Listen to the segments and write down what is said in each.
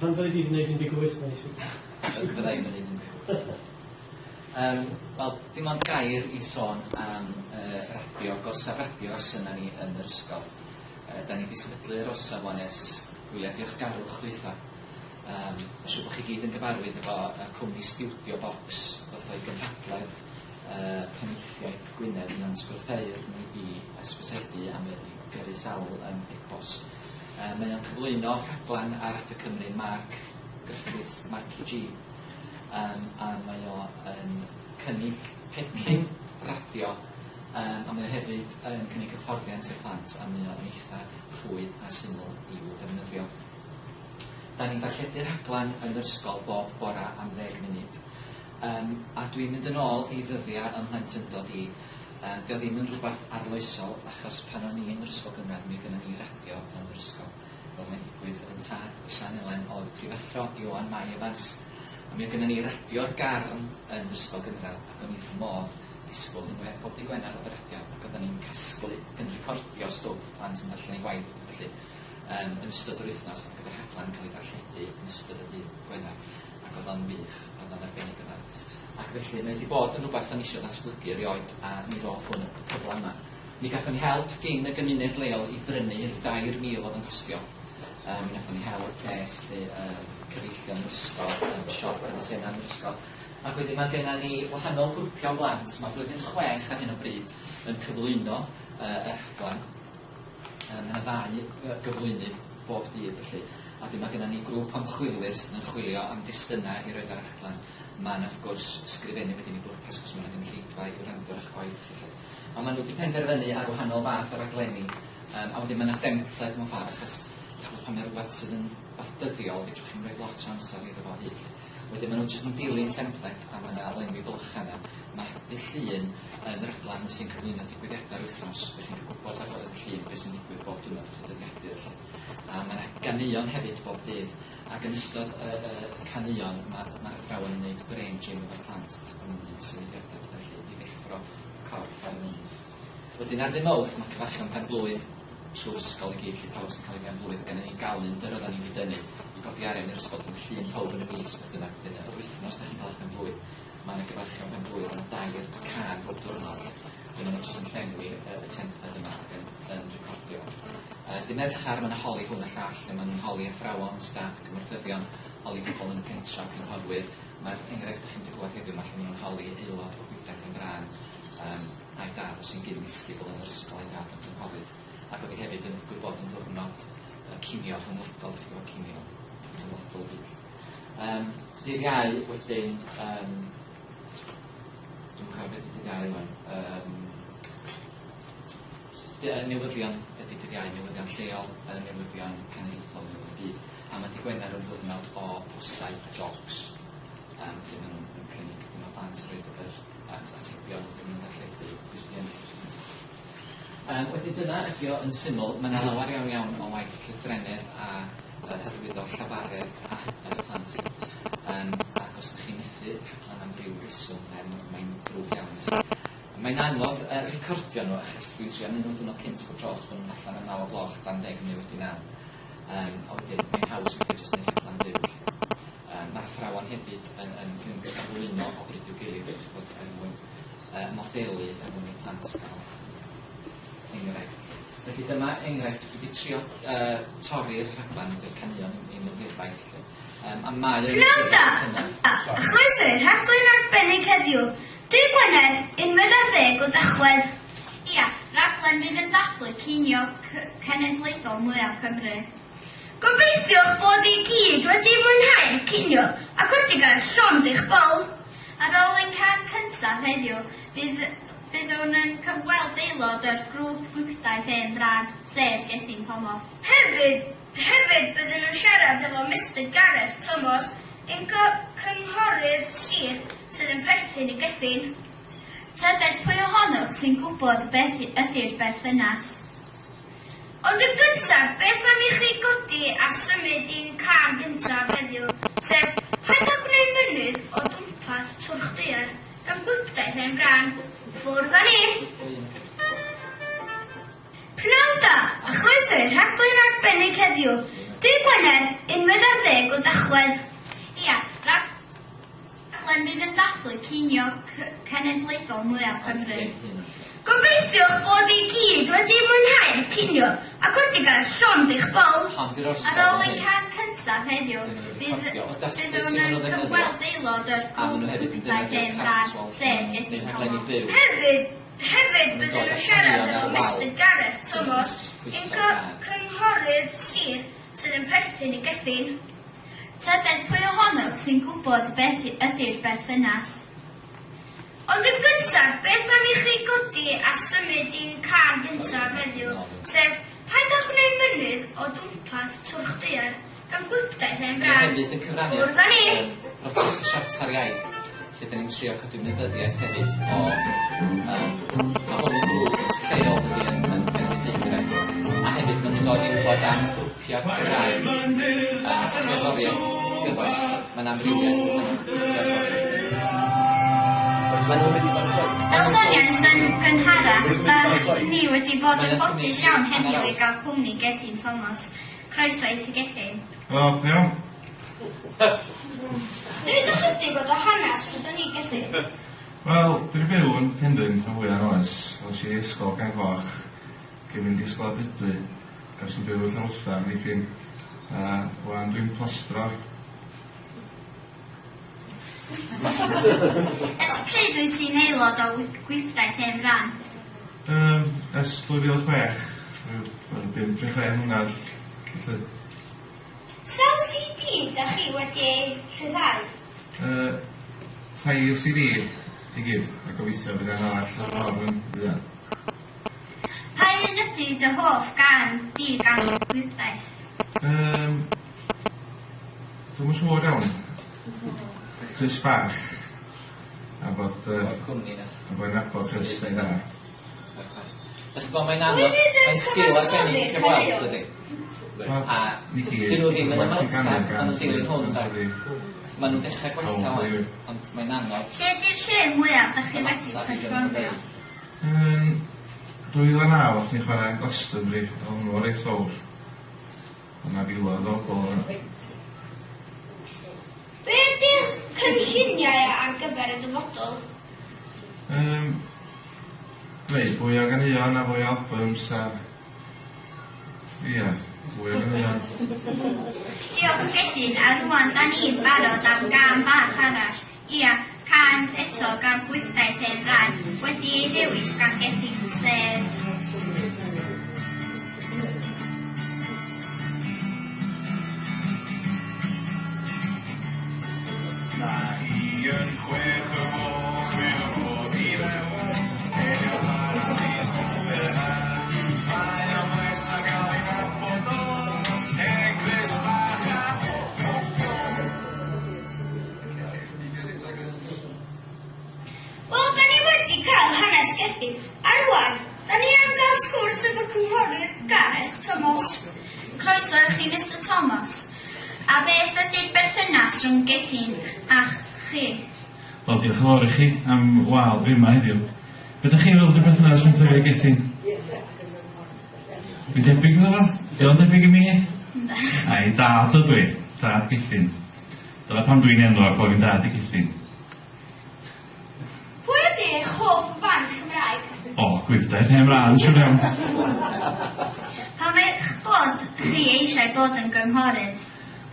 Pan fyddi di 'di neud 18 mae'n siŵr. Fydda i'm yn neud 18. Yym, wel, dim ond gair i sôn am uh, radio, gorsaf radio sy'n ni yn yr ysgol. Da ni wedi sefydlu yr orsaf wan ers gwyliau diolchgarwch dwytha. Um, Mae'n siŵr bod chi gyd yn gyfarwydd efo cwmni Studio Box, ddoth o'i gynhadledd penaethiaid Gwynedd yn Nant Gwrtheyrn i hysbysebu a mae wedi gyrru sawl um, e-bost. Mae o'n cyflwyno rhaglen ar Radio Cymru, Mark Griffiths, Marky G. Um, a mae o yn cynnig pecyn radio um, a mae o hefyd yn cynnig hyfforddiant i'r plant a mae o'n eitha rhwydd a syml i'w ddefnyddio. Da ni'n darlledu rhaglen yn yr ysgol bob bora am 10 munud. Um, a dwi'n mynd yn ôl i ddyddiau ym mhlentyndod i. Um, dio ddim yn rhywbeth arloesol, achos pan o'n i yn yr ysgol gynradd, mi gynnon ni radio yn yr ysgol. Fel mae'n digwydd, yn tad Sian Elen oedd prifathro Ioan Mai Evans. A mi oedd gynnon ni radio'r Garn yn yr ysgol gynradd, ac o'n i wrth fy modd disgwyl unwaith bob dydd Gwener oedd y radio, ac oedden ni'n casglu ac yn recordio stwff plant yn darllen eu gwaith, felly, um, yn ystod yr wythnos, ac oedd y rhaglen yn cael ei darlledu yn ystod y dydd Gwener, ac oedd o'n wych, oedd o'n arbennig yna. Ac felly mae wedi bod yn rhywbeth o'n i eisiau ddatblygu erioed, a mi ddoth hwn y cyfle yma. Mi gathon ni help gin y gymuned leol i brynu rhyw 3,000 oedd yn costio. Um, mi nathon ni hel pres lle cyfeillion yr ysgol, siop elusennau yn yr ysgol. Ac wedyn mae genna ni wahanol grwpiau o blant. Mae blwyddyn 6 ar hyn o bryd yn cyflwyno y rhaglen. Mae yna ddau gyflwynydd bob dydd felly. A wedyn mae genna ni grŵp o ymchwilwyr sydd yn chwilio am destunau i roid ar y rhaglen. Mae yna wrth gwrs sgrifennu wedyn i bwrpas achos mae yna gynulleidfa i wrando ar eich gwaith felly. A maen nhw wedi penderfynu ar wahanol fath o raglenni. Um, a wedyn mae yna dempled mewn ffordd, achos ch'mod, pan mae rhywbeth sydd yn fath dyddiol, fedrwch chi'm rhoi lot o amser iddo fo hyd. Wedyn maen nhw jyst yn dilyn templed a mae yna lenwi bylchau yna. Mae dydd Llun yn raglen sy'n cyflwyno digwyddiadau'r wythnos. Felly chi'n cael gwybod ar ôl dydd Llun beth sy'n digwydd bob diwrnod wrth y dyddiadur. Felly. A mae yna ganeuon hefyd bob dydd. Ac yn ystod y, y, y caneuon, mae'r ma athrawon yn gwneud brain gym efo'r plant, ac maen nhw'n gwneud symudiadau felly i ddeffro corff ar y munud. Wedyn ar ddy' Mawrth ma' cyfarchion pen-blwydd trw'r ysgol i gyd 'lly pawb sy'n cael ei ben-blwydd a gynnon ni galendr oddan ni 'di dynnu i godi arian i'r ysgol dwi'm llun pawb yn y mis beth bynnag wedyn yr wythnos 'dach chi'n cael eich pen-blwydd ma' 'na gyfarchion pen-blwydd ma' 'na dair cân bob diwrnod 'lly wedyn ma' nhw jyst yn llenwi y y templed yma ac yn yn recordio. Yy dy' Merchar ma' 'na holi hwn a llall lle ma' nhw'n holi athrawon, staff, cymorthyddion, holi pobol yn y pentra, cynghorwyr. Mae'r enghraifft dych chi'n mynd i glywed heddiw 'ma lle maen nhw'n holi aelod o Gwibdaith Hen Frân yym a'i dad sy'n gyn ddisgybl yn yr ysgol a'i dad yn gynghorydd ac oedd hi hefyd yn digwydd bod yn ddiwrnod yy cinio rhyngwladol, dych chi'n gwybod cinio rhyngwladol y byd. Yym dydd Iau wedyn yym dwi'm yn cofio beth 'di dydd Iau ŵan yym newyddion ydy dydd Iau, newyddion lleol, yy newyddion cenedlaethol, newyddion byd. A ma' dy' Gwener yn ddiwrnod o posau a jocs. Yym lle ma' nw'n yn cynnig lle ma' plant yn roid yr at atebion wedyn ma' nw'n darlledu pwy sy 'di ennill tro cynta. Yym wedyn dyna ydi o yn syml. Ma' 'na lawar iawn iawn o waith llythrennedd a yy hyrwyddo llafaredd a hyder y plant. Yym ac os 'dach chi'n methu rhaglen am ryw reswm yym mae'n ddrwg iawn i chi. Mae'n anodd yy recordio nhw achos dwi'n trio neud nhw diwrnod cynt bob tro achos bo' nhw'n allan am 9 o'r gloch dan 10 munud wedi naw. Yym a wedyn mae'n haws weithia' jyst neud rhaglen fyw 'lly. Yym ma'r athrawon hefyd yn yn yn cyflwyno o bryd i'w gilydd dych ch'bod er mwyn yy modelu er mwyn i'r plant ga'l enghraifft. Felly dyma enghraifft dwi 'di trio yy torri'r rhaglen dydi'r caneuon ddim yn hirfaith 'lly. Yym a mae o'n Pnawn da, a chroeso i'r rhaglen arbennig heddiw, dydd Gwener, unfed ar ddeg o Dachwedd. Ia, rhaglen fydd yn dathlu cinio cenedlaethol mwyaf Cymru. Gobeithio'ch bod i gyd wedi mwynhau'r cinio ac wedi cael llond eich bol. Ar ôl ein cân cyntaf heddiw, bydd byddwn yn cyfweld aelod o'r grŵp Gwibdaith Hen Frân, sef Gethin Thomas. Hefyd, Hefyd byddwn yn siarad efo Mister Gareth Tomos, ein cynghorydd sir sydd yn perthyn i Gethin. Tybed pwy ohonoch sy'n gwybod beth ydy'r berthynas? Ond yn gyntaf, beth am i chi godi a symud i'n cân gyntaf heddiw, sef Paid â gwneud mynydd o dwmpath twrch daear gan Gwibdaith Hen Frân. Ffwrdd â ni! Pnawn da, a chroeso i'r rhaglen arbennig heddiw, dydd Gwener, unfed ar ddeg o Dachwedd. Ia, rhaglen fydd yn dathlu cinio cenedlaethol mwyaf Cymru. Gobeithiwch bod i gyd wedi mwynhau'r cinio ac wedi cael llond eich bol. Hon 'di'r orsaf Ar ôl fan ein hyn. cân cyntaf heddiw, Maen nhw'n bydd, recordio Audacity byddwn maen yn nhw'n ddefnyddio. cyfweld aelod o'r A maen nhw grŵp hefyd yn Gwibdaith defnyddio Hen Frân, Catswell sef neu Gethin rhaglenni Thomas. byw. Hefyd, hefyd Maen nhw'n byddwn dod yn â siarad caneuon efo ar Mr wal. Gareth Thomas, Jyst ein pwyso'r gân. cynghorydd sir sydd yn perthyn i Gethin. Tybed pwy ohonoch sy'n gwybod beth ydy'r berthynas? Ond yn gyntaf, beth am i chi godi a symud i'n cân gyntaf heddiw, sef Paid â gwneud mynydd o dwmpath twrch daear gan Gwibdaith Hen Mae o Frân. hefyd yn cyfrannu Ffwrdd â at ni! brosiect Siarter Iaith, lle 'dan ni'n trio codi ymwybyddiaeth hefyd o yym ma' hwn yn grŵp lleol dydi yn yn Penrhyndeudraeth a hefyd ma' nhw'n dod i wybod am grwpiau Cymraeg yym cerddoriaeth gyfoes mae'n amrywiaeth o gerddoriaeth. Ma' nhw'n mynd i bod yn Fel soniais yn gynharach, da ni wedi bod yn ffodus iawn heddiw i gael cwmni Gethin Thomas. Croeso i ti Gethin. Helo, chi'n iawn? Dweud ychydig o dy hanes wrthon ni Gethin. Wel, dwi 'di byw yn Penrhyn rhan fwya o'n oes. Oes i ysgol Cefn Coch, cyn mynd i Ysgol Ardudwy, a fues i'n byw yn Llanwrtha am dipyn, a ŵan dwi'n plastro. Ers pryd wyt ti'n aelod o Gwibdaith Hen Fran? Yym, ers 2006, rhyw wel, bump neu chwe mlynedd, felly. Sawl CD da chi wedi ei rhyddhau? Yy, tair CD i gyd, a gobeithio bydd un arall ar ffordd yn fuan. Pa un ydy dy hoff gân di gan Gwibdaith? Yym, dwi'm yn siŵr iawn. Chris bach. A bod yy... O'r cwmni nath... A bod nabod Chris yn dda. Dach chi'n gweld mae'n anodd, mae'n sgil arbennig i gyfweld, dydi? A dyn nhw ddim yn ymateb, maen nhw'n dilyn hwn, de. Maen nhw'n dechrau gwella wan, ond mae'n anodd. Lle di'r lle mwyaf dach chi wedi Ymateb i gymryd perfformio? Yn 2009 athon ni chwarae yn Glastonbury, o'dd hwnnw reit fowr. O' 'na filoedd o bobl yna. Be ydy'ch cynlluniau ar gyfer y dyfodol? Yym, gwneud fwy o ganeuon a fwy o albums a ia, fwy o ganeuon. Diolch Gethin, a rwan da ni'n barod am gân bach arall. Ia, cân eto gan Gwibdaith Hen Fran, wedi ei ddewis gan Gethin, sef... Mae hi yn chwech y gloch, fe ddod i mewn, Heno paradis bore 'ma. Mae o'n bleser gael ei nabod o, hen grys bach a ho ho ho. Wel, da ni wedi cael hanes Gethin, a rwan, da ni am gael sgwrs efo'r cynghorydd Gareth Thomas. Croeso i chi Mister Thomas. A beth ydy'r berthynas rhwng Gethin a chi? Wel, diolch yn fawr i chi am wadd fi yma heddiw. Be dych chi'n feddwl 'di'r berthynas rhwng fi a Gethin? Dwi'n debyg iddo fo? 'Di o'n debyg i mi? Ai, dad ydw i, dad Gethin. Dyna pam dwi'n enwog bo' fi'n dad i Gethin. Pwy ydy eich hoff fand Cymraeg? O, Gwibdaith Hen Frân, siŵr iawn. Pam eich bod chi eisiau bod yn gynghorydd?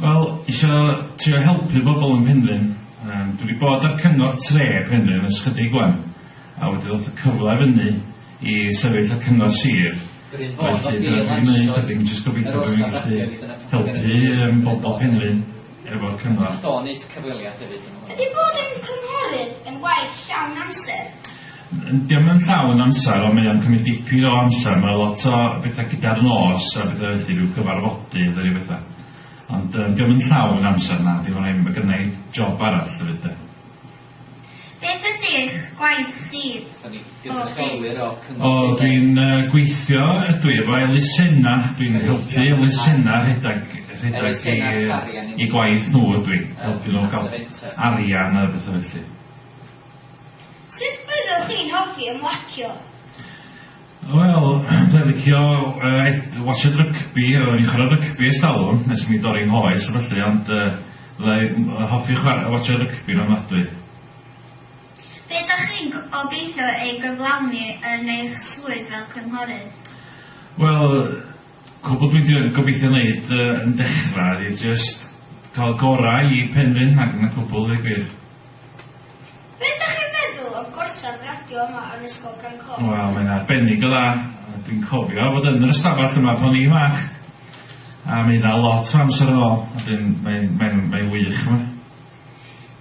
Wel, isio trio helpu bobl yn Penrhyn. Yym, dwi 'di bod ar cyngor tre Penrhyn ers chydig ŵan, a wedi ddoth y cyfle fyny i sefyll ar cyngor sir. Bryn Fôn Felly ddoth i dyna dwi 'di lansio'r neud a dim jyst yr gobeithio bo' fi'n orsaf gallu radio ni, dyna pam ma' helpu gynna ni yym bobl Penrhyn efo'r cyngor. Nath o neud cyfweliad hefyd yn Ydy bod yn cynghorydd yn waith llawn amser? Dio'm yn llawn amser ond mae o'n cymryd dipyn o amser. Mae lot o betha gyda'r nos a betha felly, ryw gyfarfodydd a ryw betha. Ond yym dio'm yn llawn amser na, dim ond ma' gynna i job arall hefyd de. Beth ydy eich gwaith chi Gathon ni bob dydd? gynrychiolwyr o Cyngor O, Deuddeg. dwi'n yy gweithio ydw i efo elusenna, dwi'n helpu elusenna rhedag rhedag i Elusenna Clarion i gwaith nhw ydw i, helpu nhw at ga'l y fenter. arian a betha felly. Sut byddwch chi'n hoffi ymlacio? Wel, dwi'n licio watsiad rygbi, o'n i'n chwarae rygbi ers talwm, nes i mi dorri 'nghoes a ballu, ond fydda i'n hoffi chwarae watsiad rygbi yn ofnadwy. Be dach chi'n obeithio ei gyflawni yn eich swydd fel cynghorydd? Wel, cwbl dwi'n gobeithio wneud yn dechrau ydy jyst cael gorau i Penrhyn, na cwbl, dweud gwir. Be ydych chi'n meddwl o'r gorsaf radio yma yn Ysgol Can Coch? Wel, mae'n arbennig o dda. Dwi'n cofio fod yn yr ystafell yma pan o'n i'n fach. A mae hynna lot o amser yn ôl. Wedyn, mae'n mae, mae wych yma.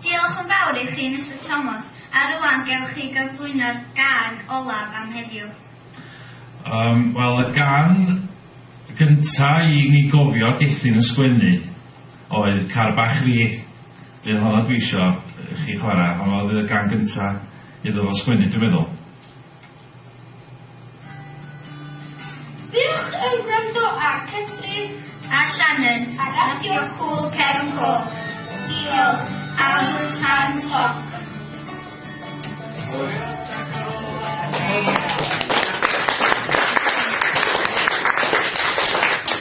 Diolch yn fawr i chi, Mr Thomas, a rŵan gewch chi gyflwyno'r gân olaf am heddiw. Wel, y gân gynta i mi gofio Gethin yn sgwennu oedd Car Bach Fi. Wedyn honna dwi isio chi chwarae. Honna oedd y gân gynta iddo fo sgwennu, dwi'n meddwl. Buwch yn gwrando ar Cedri a Shannon ar Radio Cŵl Cefn Coch. Diolch, a hwyl tan toc. Hwyl.